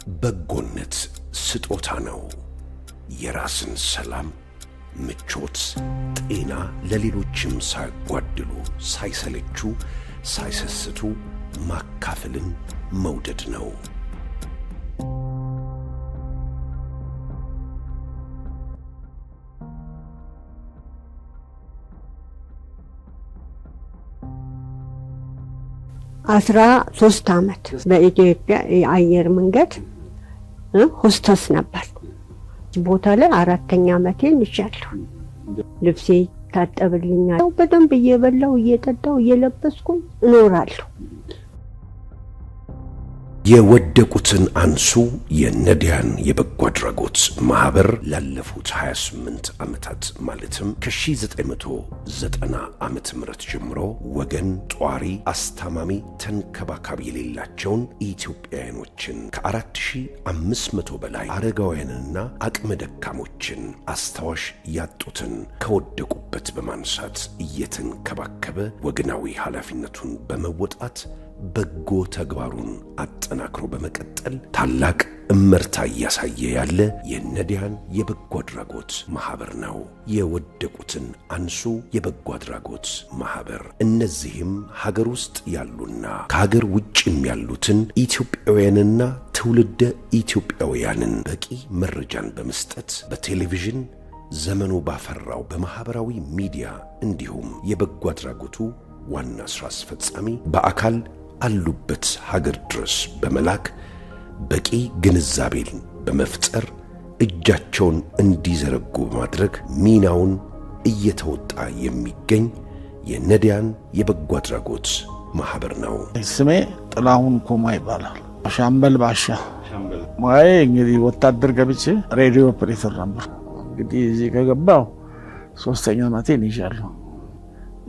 በጎነት ስጦታ ነው። የራስን ሰላም፣ ምቾት፣ ጤና ለሌሎችም ሳያጓድሉ፣ ሳይሰለቹ፣ ሳይሰስቱ ማካፈልን መውደድ ነው። 13 ዓመት በኢትዮጵያ የአየር መንገድ ሆስተስ ነበር። ቦታ ላይ አራተኛ ዓመቴን ይዣለሁ። ልብሴ ይታጠብልኛል። በደንብ እየበላው፣ እየጠጣው፣ እየለበስኩኝ እኖራለሁ። የወደቁትን አንሱ የነዳያን የበጎ አድራጎት ማኅበር ላለፉት 28 ዓመታት፣ ማለትም ከ1990 ዓመተ ምህረት ጀምሮ፣ ወገን ጧሪ፣ አስታማሚ፣ ተንከባካቢ የሌላቸውን ኢትዮጵያውያኖችን፣ ከ4500 በላይ አረጋውያንንና አቅመ ደካሞችን፣ አስታዋሽ ያጡትን ከወደቁበት በማንሳት እየተንከባከበ ወገናዊ ኃላፊነቱን በመወጣት በጎ ተግባሩን አጠናክሮ በመቀጠል ታላቅ እመርታ እያሳየ ያለ የነዳያን የበጎ አድራጎት ማኅበር ነው። የወደቁትን አንሱ የበጎ አድራጎት ማኅበር እነዚህም ሀገር ውስጥ ያሉና ከሀገር ውጭም ያሉትን ኢትዮጵያውያንና ትውልደ ኢትዮጵያውያንን በቂ መረጃን በመስጠት፣ በቴሌቪዥን፣ ዘመኑ ባፈራው በማኅበራዊ ሚዲያ፣ እንዲሁም የበጎ አድራጎቱ ዋና ሥራ አስፈጻሚ በአካል አሉበት ሀገር ድረስ በመላክ በቂ ግንዛቤን በመፍጠር እጃቸውን እንዲዘረጉ በማድረግ ሚናውን እየተወጣ የሚገኝ የነዳያን የበጎ አድራጎት ማኅበር ነው። ስሜ ጥላሁን ኮማ ይባላል። ሻምበል ባሻ። ሙያዬ እንግዲህ ወታደር ገብቼ radio operator ነበር። እንግዲህ እዚህ ከገባው ሶስተኛ ዓመቴን ይዣለሁ።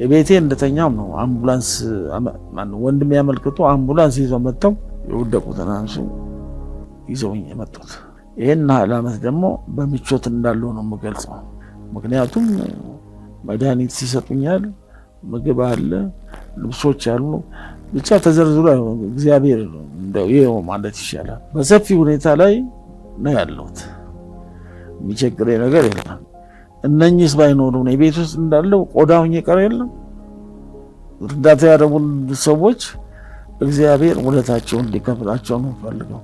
ቤቴ እንደተኛው ነው አምቡላንስ፣ ወንድም ያመልክቶ አምቡላንስ ይዘው መጥተው የወደቁትን አንሱ ይዘውኝ የመጡት። ይህን ያህል ዓመት ደግሞ በምቾት እንዳለው ነው የምገልጸው። ምክንያቱም መድኃኒት ሲሰጡኛል፣ ምግብ አለ፣ ልብሶች አሉ። ብቻ ተዘርዝሮ እግዚአብሔር እንደው ይኸው ማለት ይሻላል። በሰፊ ሁኔታ ላይ ነው ያለሁት። የሚቸግረኝ ነገር የለም። እነኝስ ባይኖሩ ነው ቤት ውስጥ እንዳለው ቆዳ ሆኜ ቀር የለም። እርዳታ ያደረጉ ሰዎች እግዚአብሔር ውለታቸውን እንዲከፍላቸው ነው ፈልገው።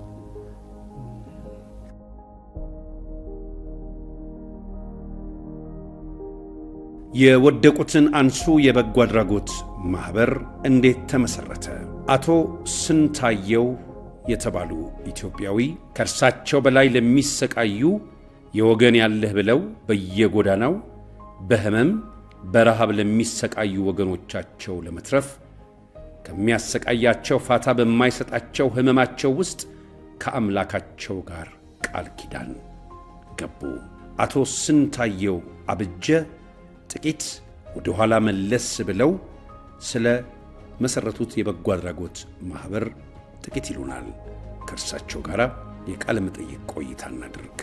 የወደቁትን አንሱ የበጎ አድራጎት ማኅበር እንዴት ተመሠረተ? አቶ ስንታየው የተባሉ ኢትዮጵያዊ ከእርሳቸው በላይ ለሚሰቃዩ የወገን ያለህ ብለው በየጎዳናው በሕመም በረሃብ ለሚሰቃዩ ወገኖቻቸው ለመትረፍ ከሚያሰቃያቸው ፋታ በማይሰጣቸው ሕመማቸው ውስጥ ከአምላካቸው ጋር ቃል ኪዳን ገቡ። አቶ ስንታየው አብጀ ጥቂት ወደ ኋላ መለስ ብለው ስለ መሠረቱት የበጎ አድራጎት ማኅበር ጥቂት ይሉናል። ከእርሳቸው ጋር የቃለ መጠይቅ ቆይታ እናድርግ።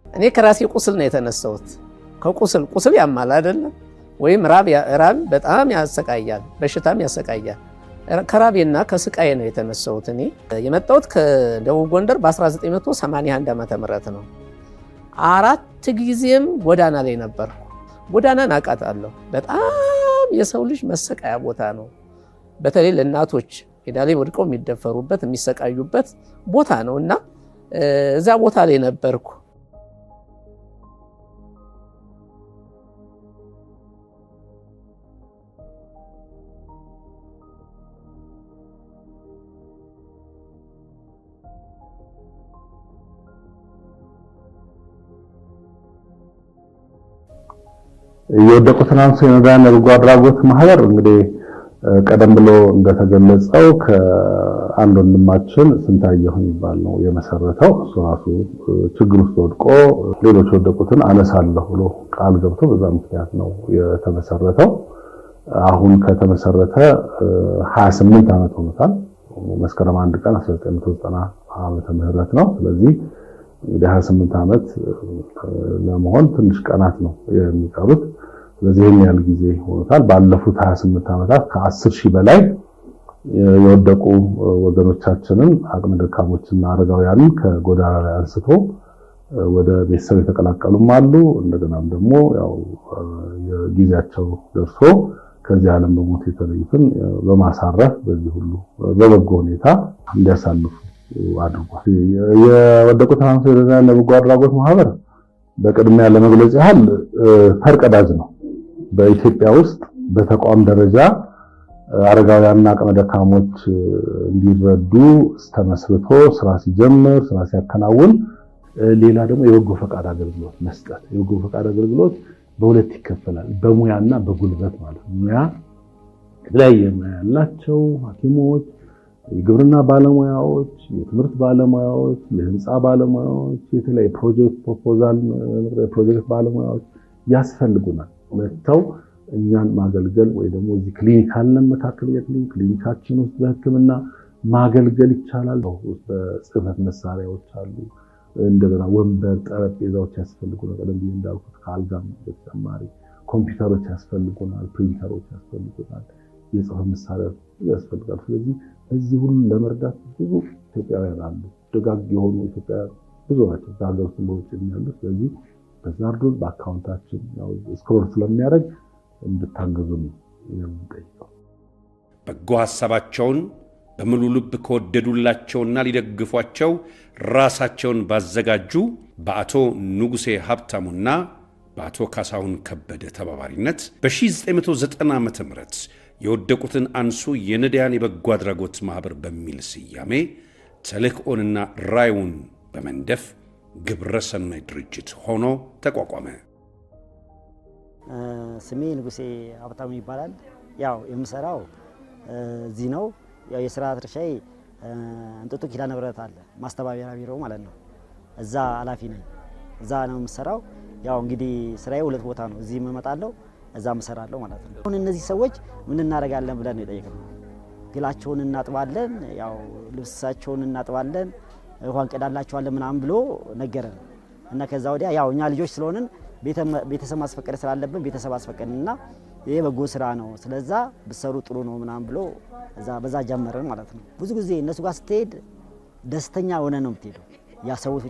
እኔ ከራሴ ቁስል ነው የተነሳሁት። ከቁስል፣ ቁስል ያማል አይደለም? ወይም ራብ፣ ራብ በጣም ያሰቃያል፣ በሽታም ያሰቃያል። ከራቤና ከስቃዬ ነው የተነሳሁት። እኔ የመጣሁት ከደቡብ ጎንደር በ1981 ዓ.ም. ነው። አራት ጊዜም ጎዳና ላይ ነበርኩ። ጎዳናን አውቃታለሁ። በጣም የሰው ልጅ መሰቃያ ቦታ ነው። በተለይ ለእናቶች ሜዳ ላይ ወድቀው የሚደፈሩበት፣ የሚሰቃዩበት ቦታ ነው እና እዛ ቦታ ላይ ነበርኩ። የወደቁትን አንሱ የነዳያን የበጎ አድራጎት ማህበር እንግዲህ ቀደም ብሎ እንደተገለጸው ከአንድ ወንድማችን ስንታየሁ የሚባል ነው የመሰረተው። እሱ ራሱ ችግር ውስጥ ወድቆ ሌሎች የወደቁትን አነሳለሁ ብሎ ቃል ገብቶ በዛ ምክንያት ነው የተመሰረተው። አሁን ከተመሰረተ 28 ዓመት ሆኖታል። መስከረም 1 ቀን 1990 ዓመተ ምህረት ነው። ስለዚህ እንግዲህ 28 ዓመት ለመሆን ትንሽ ቀናት ነው የሚቀሩት። ስለዚህ ይህን ያህል ጊዜ ሆኖታል። ባለፉት 28 ዓመታት ከ10 ሺህ በላይ የወደቁ ወገኖቻችንን አቅመ ደካሞችና አረጋውያንን ከጎዳና ላይ አንስቶ ወደ ቤተሰብ የተቀላቀሉም አሉ። እንደገናም ደግሞ ያው ጊዜያቸው ደርሶ ከዚህ ዓለም በሞት የተለዩትን በማሳረፍ በዚህ ሁሉ በበጎ ሁኔታ እንዲያሳልፉ አድርጓል። የወደቁትን አንሱ ለበጎ አድራጎት ማህበር በቅድሚያ ለመግለጽ ያህል ፈርቀዳጅ ነው። በኢትዮጵያ ውስጥ በተቋም ደረጃ አረጋውያንና አቅመ ደካሞች እንዲረዱ ተመስርቶ ስራ ሲጀምር ስራ ሲያከናውን፣ ሌላ ደግሞ የበጎ ፈቃድ አገልግሎት መስጠት። የበጎ ፈቃድ አገልግሎት በሁለት ይከፈላል፣ በሙያና በጉልበት ማለት ነው። ሙያ የተለያየ ሙያ ያላቸው ሐኪሞች፣ የግብርና ባለሙያዎች፣ የትምህርት ባለሙያዎች፣ የህንፃ ባለሙያዎች፣ የተለያየ project proposal፣ ፕሮጀክት ባለሙያዎች ያስፈልጉናል። መጥተው እኛን ማገልገል ወይ ደግሞ እዚህ ክሊኒክ አለን፣ መካከለኛ ክሊኒክ፣ ክሊኒካችን ውስጥ በሕክምና ማገልገል ይቻላል። በጽህፈት መሳሪያዎች አሉ። እንደገና ወንበር፣ ጠረጴዛዎች ያስፈልጉናል። ቀደም ብዬ እንዳልኩት ከአልጋም በተጨማሪ ኮምፒውተሮች ያስፈልጉናል፣ ፕሪንተሮች ያስፈልጉናል፣ የጽህፈት መሳሪያዎች ያስፈልጋሉ። ስለዚህ እዚህ ሁሉ ለመርዳት ብዙ ኢትዮጵያውያን አሉ። ደጋግ የሆኑ ኢትዮጵያውያን ብዙ ናቸው፣ በሀገር ውስጥ በውጭ ያሉ። ስለዚህ በዛ እርዱን። በአካውንታችን scroll ስለሚያደርግ እንድታገዙ ነው የምንጠይቀው። በጎ ሐሳባቸውን በሙሉ ልብ ከወደዱላቸውና ሊደግፏቸው ራሳቸውን ባዘጋጁ በአቶ ንጉሴ ሀብታሙና በአቶ ካሳሁን ከበደ ተባባሪነት በ1990 ዓ ም የወደቁትን አንሱ የነዳያን የበጎ አድራጎት ማኅበር በሚል ስያሜ ተልእኮንና ራዕዩን በመንደፍ ግብረ ሰናይ ድርጅት ሆኖ ተቋቋመ። ስሜ ንጉሴ ሀብታሙ ይባላል። ያው የምሰራው እዚህ ነው። ያው የስራ ድርሻዬ እንጦጦ ኪዳነ ምሕረት አለ ማስተባበሪያ ቢሮ ማለት ነው። እዛ ኃላፊ ነኝ። እዛ ነው የምሰራው። ያው እንግዲህ ስራዬ ሁለት ቦታ ነው። እዚህ እመጣለሁ፣ እዛም እሰራለሁ ማለት ነው። አሁን እነዚህ ሰዎች ምን እናደርጋለን ብለን ነው የጠየቅነው። ግላቸውን እናጥባለን፣ ያው ልብሳቸውን እናጥባለን፣ ውሃ እንቀዳላቸዋለን ምናምን ብሎ ነገረን እና ከዛ ወዲያ ያው እኛ ልጆች ስለሆንን ቤተሰብ ማስፈቀድ ስላለብን ቤተሰብ አስፈቀድንና ይሄ በጎ ስራ ነው፣ ስለዛ ብሰሩ ጥሩ ነው ምናምን ብሎ እዛ በዛ ጀመረን ማለት ነው። ብዙ ጊዜ እነሱ ጋር ስትሄድ ደስተኛ ሆነ ነው የምትሄደው። ያ ሰዎች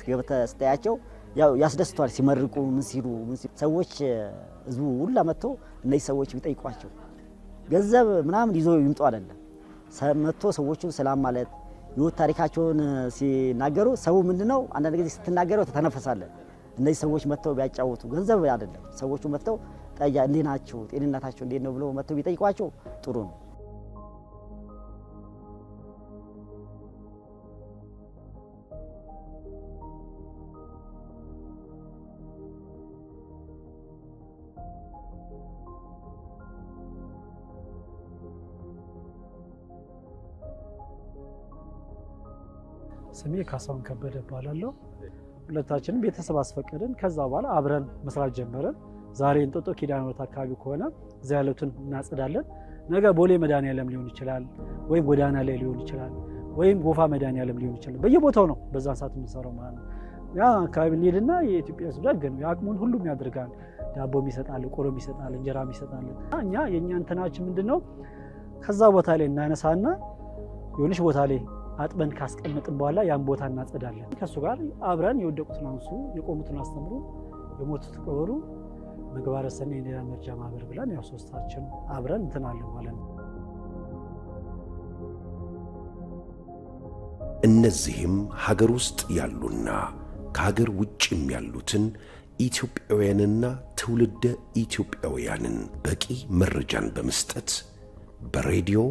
ገብተህ ስታያቸው ያው ያስደስቷል። ሲመርቁ ምን ሲሉ ሰዎች ህዝቡ ሁላ መጥቶ እነዚህ ሰዎች ቢጠይቋቸው ገንዘብ ምናምን ይዞ ይምጡ አይደለም፣ መጥቶ ሰዎቹን ሰላም ማለት ህይወት ታሪካቸውን ሲናገሩ ሰው ምንድነው አንዳንድ ጊዜ ስትናገረው ተተነፈሳለህ። እነዚህ ሰዎች መጥተው ቢያጫውቱ ገንዘብ አይደለም፣ ሰዎቹ መጥተው ጠያ እንዴት ናቸው ጤንነታቸው እንዴት ነው ብሎ መጥተው ቢጠይቋቸው ጥሩ ነው። ስሜ ካሳሁን ከበደ እባላለሁ። ሁለታችንም ቤተሰብ አስፈቀድን። ከዛ በኋላ አብረን መስራት ጀመረን። ዛሬ እንጦጦ ኪዳነ ምሕረት አካባቢ ከሆነ እዚያ ያሉትን እናጽዳለን። ነገ ቦሌ መድኃኔዓለም ሊሆን ይችላል፣ ወይም ጎዳና ላይ ሊሆን ይችላል፣ ወይም ጎፋ መድኃኔዓለም ሊሆን ይችላል። በየቦታው ነው በዛን ሰዓት የምንሰራው ማለት ነው። ያ አካባቢ እንሄድና የኢትዮጵያ ሕዝብ ደግ ነው፣ የአቅሙን ሁሉም ያደርጋል። ዳቦም ይሰጣል፣ ቆሎም ይሰጣል፣ እንጀራም ይሰጣል። እኛ የእኛ እንትናችን ምንድን ነው ከዛ ቦታ ላይ እናነሳና የሆነች ቦታ ላይ አጥበን ካስቀመጥን በኋላ ያን ቦታ እናጸዳለን። ከእሱ ጋር አብረን የወደቁትን አንሱ፣ የቆሙትን አስተምሩ፣ የሞቱት ቅበሩ፣ ምግባረ ሰናይ የነዳያን መርጃ ማህበር ብለን ያው ሶስታችን አብረን እንትን አለን ማለት ነው። እነዚህም ሀገር ውስጥ ያሉና ከሀገር ውጭም ያሉትን ኢትዮጵያውያንና ትውልደ ኢትዮጵያውያንን በቂ መረጃን በመስጠት በሬዲዮ፣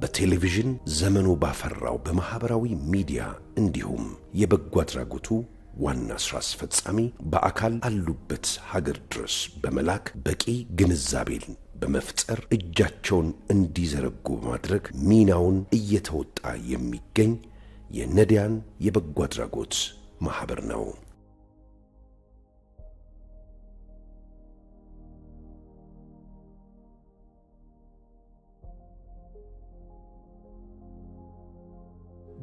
በቴሌቪዥን፣ ዘመኑ ባፈራው በማኅበራዊ ሚዲያ እንዲሁም የበጎ አድራጎቱ ዋና ሥራ አስፈጻሚ በአካል አሉበት ሀገር ድረስ በመላክ በቂ ግንዛቤን በመፍጠር እጃቸውን እንዲዘረጉ በማድረግ ሚናውን እየተወጣ የሚገኝ የነዳያን የበጎ አድራጎት ማኅበር ነው።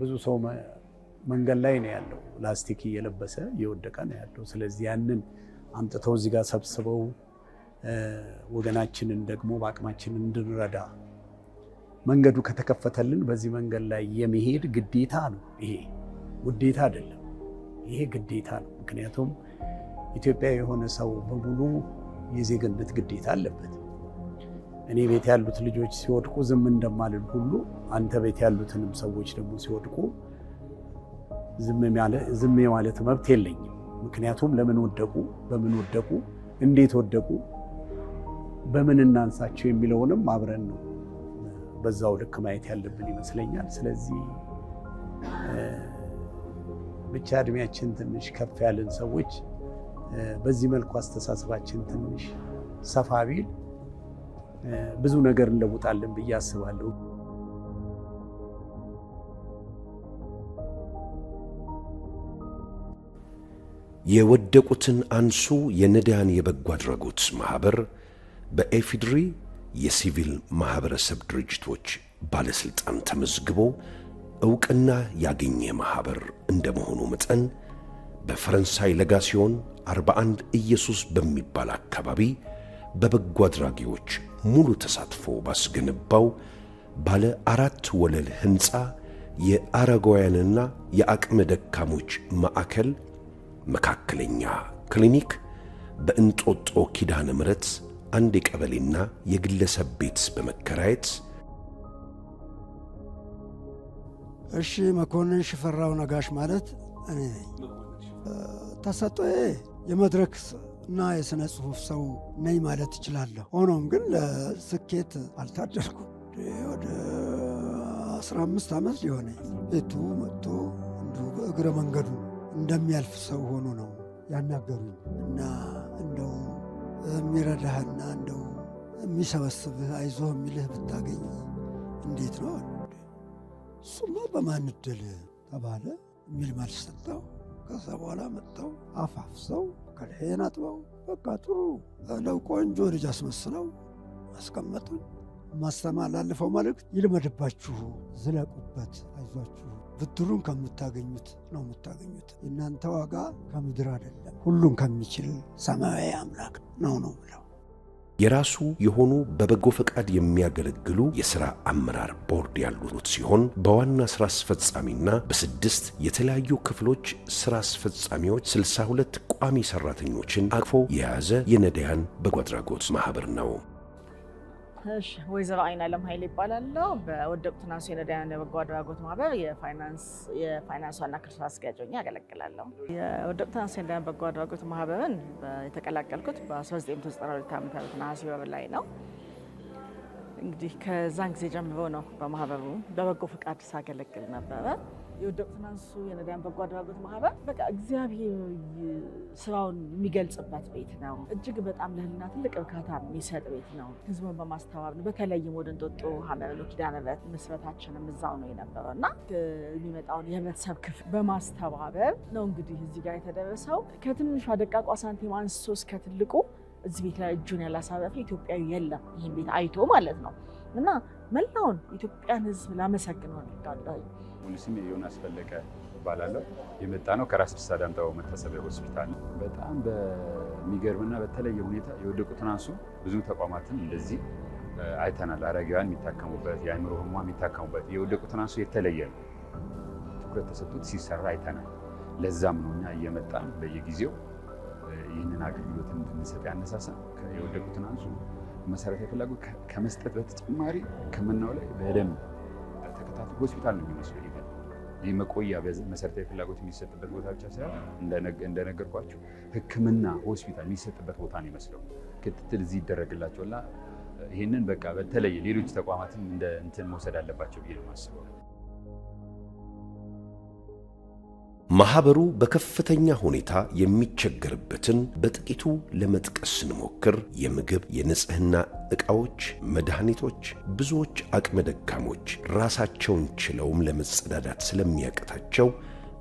ብዙ ሰው መንገድ ላይ ነው ያለው፣ ላስቲክ እየለበሰ እየወደቀ ነው ያለው። ስለዚህ ያንን አምጥተው እዚህ ጋር ሰብስበው ወገናችንን ደግሞ በአቅማችን እንድንረዳ መንገዱ ከተከፈተልን በዚህ መንገድ ላይ የመሄድ ግዴታ ነው። ይሄ ውዴታ አይደለም፣ ይሄ ግዴታ ነው። ምክንያቱም ኢትዮጵያዊ የሆነ ሰው በሙሉ የዜግነት ግዴታ አለበት። እኔ ቤት ያሉት ልጆች ሲወድቁ ዝም እንደማልል ሁሉ አንተ ቤት ያሉትንም ሰዎች ደግሞ ሲወድቁ ዝም የማለት መብት የለኝም። ምክንያቱም ለምን ወደቁ፣ በምን ወደቁ፣ እንዴት ወደቁ፣ በምን እናንሳቸው የሚለውንም አብረን ነው በዛው ልክ ማየት ያለብን ይመስለኛል። ስለዚህ ብቻ እድሜያችን ትንሽ ከፍ ያልን ሰዎች በዚህ መልኩ አስተሳሰባችን ትንሽ ሰፋ ቢል ብዙ ነገር እንለውጣለን ብዬ አስባለሁ። የወደቁትን አንሱ የነዳያን የበጎ አድራጎት ማኅበር በኢፌዴሪ የሲቪል ማኅበረሰብ ድርጅቶች ባለሥልጣን ተመዝግቦ ዕውቅና ያገኘ ማኅበር እንደመሆኑ መጠን በፈረንሳይ ለጋሲዮን 41 ኢየሱስ በሚባል አካባቢ በበጎ አድራጊዎች ሙሉ ተሳትፎ ባስገነባው ባለ 4 ወለል ሕንፃ የአረጋውያንና የአቅመ ደካሞች ማዕከል፣ መካከለኛ ክሊኒክ፣ በእንጦጦ ኪዳነ ምሕረት አንድ የቀበሌና የግለሰብ ቤት በመከራየት። እሺ፣ መኮንን ሽፈራው ነጋሽ ማለት እኔ ነኝ። ተሰጥኦዬ የመድረክ እና የሥነ ጽሑፍ ሰው ነኝ ማለት እችላለሁ። ሆኖም ግን ለስኬት አልታደልኩም። ወደ 15 ዓመት ሊሆነኝ ቤቱ መጥቶ እንዲሁ በእግረ መንገዱ እንደሚያልፍ ሰው ሆኖ ነው ያናገሩኝ እና እንደው የሚረዳህና እንደው የሚሰበስብህ አይዞህ የሚልህ ብታገኝ እንዴት ነው? እሱማ በማን እድል ተባለ የሚል መልስ ሰጠው። ከዛ በኋላ መጥተው አፋፍሰው ከልሄን አጥበው በቃ ጥሩ ለው ቆንጆ ልጅ አስመስለው አስቀመጡኝ። ማስተላልፈው መልእክት ይልመድባችሁ፣ ዝለቁበት፣ አይዟችሁ፣ ብድሩን ከምታገኙት ነው የምታገኙት። የእናንተ ዋጋ ከምድር አይደለም፣ ሁሉን ከሚችል ሰማያዊ አምላክ ነው ነው ብለው። የራሱ የሆኑ በበጎ ፈቃድ የሚያገለግሉ የሥራ አመራር ቦርድ ያሉት ሲሆን በዋና ሥራ አስፈጻሚና በ6 የተለያዩ ክፍሎች ሥራ አስፈጻሚዎች 62 ቋሚ ሠራተኞችን አቅፎ የያዘ የነዳያን በጎ አድራጎት ማኅበር ነው። እሺ፣ ወይዘሮ አይናለም ኃይሌ እባላለሁ። በወደቁትን አንሱ የነዳያን የበጎ አድራጎት ማህበር የፋይናንስ ዋና ክፍል ስራ አስኪያጅ ሆኜ አገለግላለሁ። የወደቁትን አንሱ የነዳያን በጎ አድራጎት ማህበርን የተቀላቀልኩት በ1992 ዓ.ም ነሐሴ ወር ላይ ነው። እንግዲህ ከዛን ጊዜ ጀምሮ ነው በማህበሩ በበጎ ፈቃድ ሳገለግል ነበረ። የወደቁትን አንሱ የነዳያን በጎ አድራጎት ማህበር በቃ እግዚአብሔር ስራውን የሚገልጽበት ቤት ነው። እጅግ በጣም ለህሊና ትልቅ እርካታ የሚሰጥ ቤት ነው። ህዝቡን በማስተባበር ነው። በተለይም ወደ እንጦጦ ሐመረ ኪዳነ ምሕረት ምስረታችንም እዛው ነው የነበረው እና የሚመጣውን የህብረተሰብ ክፍል በማስተባበር ነው እንግዲህ እዚህ ጋር የተደረሰው። ከትንሿ ደቃቋ ሳንቲም አንስቶ እስከ ትልቁ እዚህ ቤት ላይ እጁን ያላሳረፈ ኢትዮጵያዊ የለም። ይህን ቤት አይቶ ማለት ነው። እና መላውን ኢትዮጵያን ህዝብ ላመሰግን እወዳለሁ። ሙሉ ስሜ ዮናስ ፈለቀ እባላለሁ። የመጣ ነው ከራስ ደስታ ዳምጠው መታሰቢያ ሆስፒታል። በጣም በሚገርምና በተለየ ሁኔታ የወደቁትን አንሱ ብዙ ተቋማትን እንደዚህ አይተናል። አረጋውያን የሚታከሙበት፣ የአእምሮ ህሙማን የሚታከሙበት የወደቁትን አንሱ የተለየ ነው። ትኩረት ተሰጥቶት ሲሰራ አይተናል። ለዛም ነው እኛ እየመጣን በየጊዜው ይህንን አገልግሎት እንድንሰጥ ያነሳሳን። የወደቁትን አንሱ መሰረታዊ ፍላጎት ከመስጠት በተጨማሪ ሕክምናው ላይ በደንብ ተከታትሎ ሆስፒታል ነው የሚመስለው። ይሄ ይህ መቆያ መሰረታዊ ፍላጎት የሚሰጥበት ቦታ ብቻ ሳይሆን እንደነገርኳቸው ሕክምና ሆስፒታል የሚሰጥበት ቦታ ነው የሚመስለው። ክትትል እዚህ ይደረግላቸውና ይህንን በቃ በተለየ ሌሎች ተቋማትም እንደ እንትን መውሰድ አለባቸው ብዬ ነው የማስበው። ማህበሩ በከፍተኛ ሁኔታ የሚቸገርበትን በጥቂቱ ለመጥቀስ ስንሞክር የምግብ፣ የንጽህና ዕቃዎች፣ መድኃኒቶች፣ ብዙዎች አቅመ ደካሞች ራሳቸውን ችለውም ለመጸዳዳት ስለሚያቅታቸው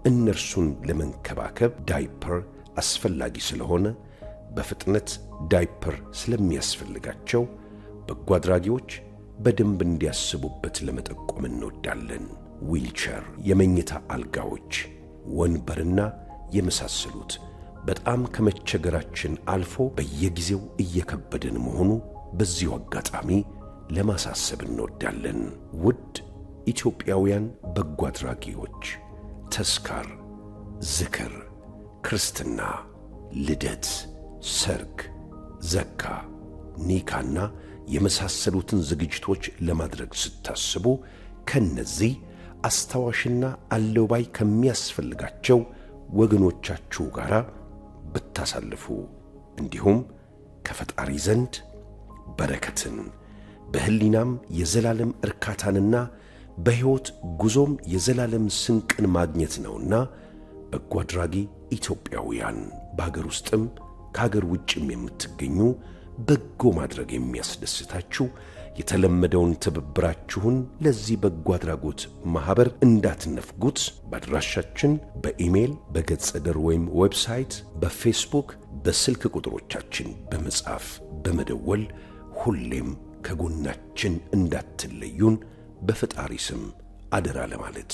እነርሱን ለመንከባከብ ዳይፐር አስፈላጊ ስለሆነ በፍጥነት ዳይፐር ስለሚያስፈልጋቸው በጎ አድራጊዎች በደንብ እንዲያስቡበት ለመጠቆም እንወዳለን። ዊልቸር፣ የመኝታ አልጋዎች፣ ወንበርና የመሳሰሉት በጣም ከመቸገራችን አልፎ በየጊዜው እየከበደን መሆኑ በዚሁ አጋጣሚ ለማሳሰብ እንወዳለን። ውድ ኢትዮጵያውያን በጎ አድራጊዎች ተስካር፣ ዝክር፣ ክርስትና፣ ልደት፣ ሰርግ፣ ዘካ፣ ኒካና የመሳሰሉትን ዝግጅቶች ለማድረግ ስታስቡ ከነዚህ አስታዋሽና አለባይ ከሚያስፈልጋቸው ወገኖቻችሁ ጋር ብታሳልፉ እንዲሁም ከፈጣሪ ዘንድ በረከትን በህሊናም የዘላለም እርካታንና በሕይወት ጉዞም የዘላለም ስንቅን ማግኘት ነውና በጎ አድራጊ ኢትዮጵያውያን በአገር ውስጥም ከአገር ውጭም የምትገኙ በጎ ማድረግ የሚያስደስታችሁ የተለመደውን ትብብራችሁን ለዚህ በጎ አድራጎት ማኅበር እንዳትነፍጉት። በአድራሻችን በኢሜይል፣ በገጸ ድር ወይም website፣ በፌስቡክ፣ በስልክ ቁጥሮቻችን በመጻፍ በመደወል ሁሌም ከጎናችን እንዳትለዩን በፈጣሪ ስም አደራ ለማለት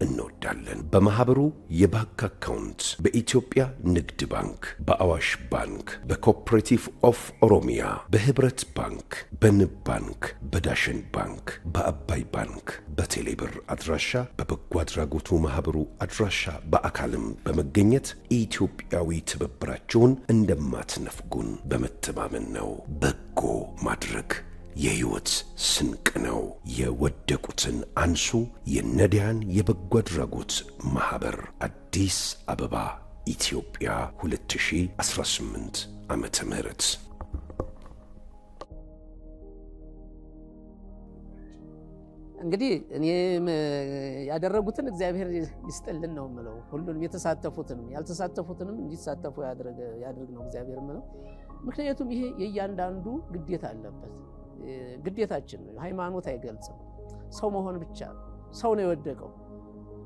እንወዳለን። በማኅበሩ የባንክ አካውንት በኢትዮጵያ ንግድ ባንክ፣ በአዋሽ ባንክ፣ በ Cooperative of Oromia፣ በህብረት ባንክ፣ በንብ ባንክ፣ በዳሽን ባንክ፣ በአባይ ባንክ፣ በቴሌብር አድራሻ በበጎ አድራጎቱ ማኅበሩ አድራሻ በአካልም በመገኘት ኢትዮጵያዊ ትብብራችሁን እንደማትነፍጉን በመተማመን ነው። በጎ ማድረግ የሕይወት ስንቅ ነው። የወደቁትን አንሱ። የነዳያን የበጎ አድራጎት ማኅበር፣ አዲስ አበባ፣ ኢትዮጵያ፣ 2018 ዓመተ ምህረት። እንግዲህ እኔም ያደረጉትን እግዚአብሔር ይስጥልን ነው የምለው። ሁሉንም የተሳተፉትንም ያልተሳተፉትንም እንዲሳተፉ ያድርግ ነው እግዚአብሔር የምለው። ምክንያቱም ይሄ የእያንዳንዱ ግዴታ አለበት። ግዴታችን ነው። ሃይማኖት አይገልጽም። ሰው መሆን ብቻ ነው። ሰው ነው የወደቀው።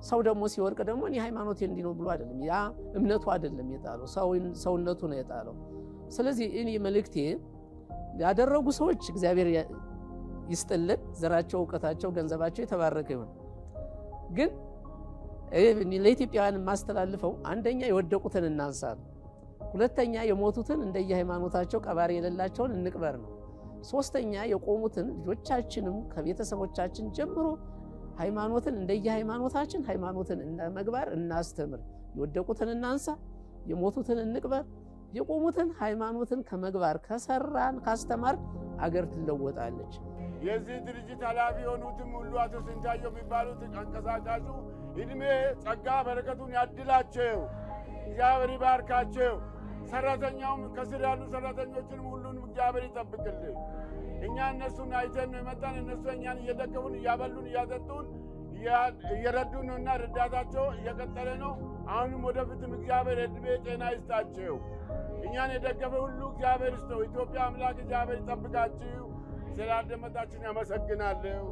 ሰው ደግሞ ሲወድቅ ደግሞ እኔ ሃይማኖቴ እንዲህ ነው ብሎ አይደለም፣ ያ እምነቱ አይደለም የጣለው፣ ሰውነቱ ነው የጣለው። ስለዚህ እኔ መልእክቴ ያደረጉ ሰዎች እግዚአብሔር ይስጥልን፣ ዘራቸው፣ እውቀታቸው፣ ገንዘባቸው የተባረከ ይሁን። ግን ለኢትዮጵያውያን የማስተላልፈው አንደኛ የወደቁትን እናንሳ ነው። ሁለተኛ የሞቱትን እንደየሃይማኖታቸው ቀባሪ የሌላቸውን እንቅበር ነው። ሶስተኛ የቆሙትን ልጆቻችንም ከቤተሰቦቻችን ጀምሮ ሃይማኖትን እንደየሃይማኖታችን ሃይማኖትን መግባር እናስተምር። የወደቁትን እናንሳ፣ የሞቱትን እንቅበር፣ የቆሙትን ሃይማኖትን ከመግባር ከሰራን ካስተማር አገር ትለወጣለች። የዚህ ድርጅት ኃላፊ የሆኑትም ሁሉ አቶ ስንታየሁ የሚባሉት አንቀሳቃሹ እድሜ ጸጋ በረከቱን ያድላቸው፣ እግዚአብሔር ይባርካቸው። ሰራተኛውም ከስር ያሉ ሰራተኞችንም ሁሉንም እግዚአብሔር ይጠብቅልን። እኛ እነሱን አይተን ነው የመጣን። እነሱ እኛን እየደገፉን፣ እያበሉን፣ እያጠጡን፣ እየረዱን ነው እና እርዳታቸው እየቀጠለ ነው። አሁንም ወደፊትም እግዚአብሔር እድሜ ጤና ይስጣቸው። እኛን የደገፈ ሁሉ እግዚአብሔር ይስጠው። ኢትዮጵያ አምላክ እግዚአብሔር ይጠብቃችሁ። ስላደመጣችሁን ያመሰግናለሁ።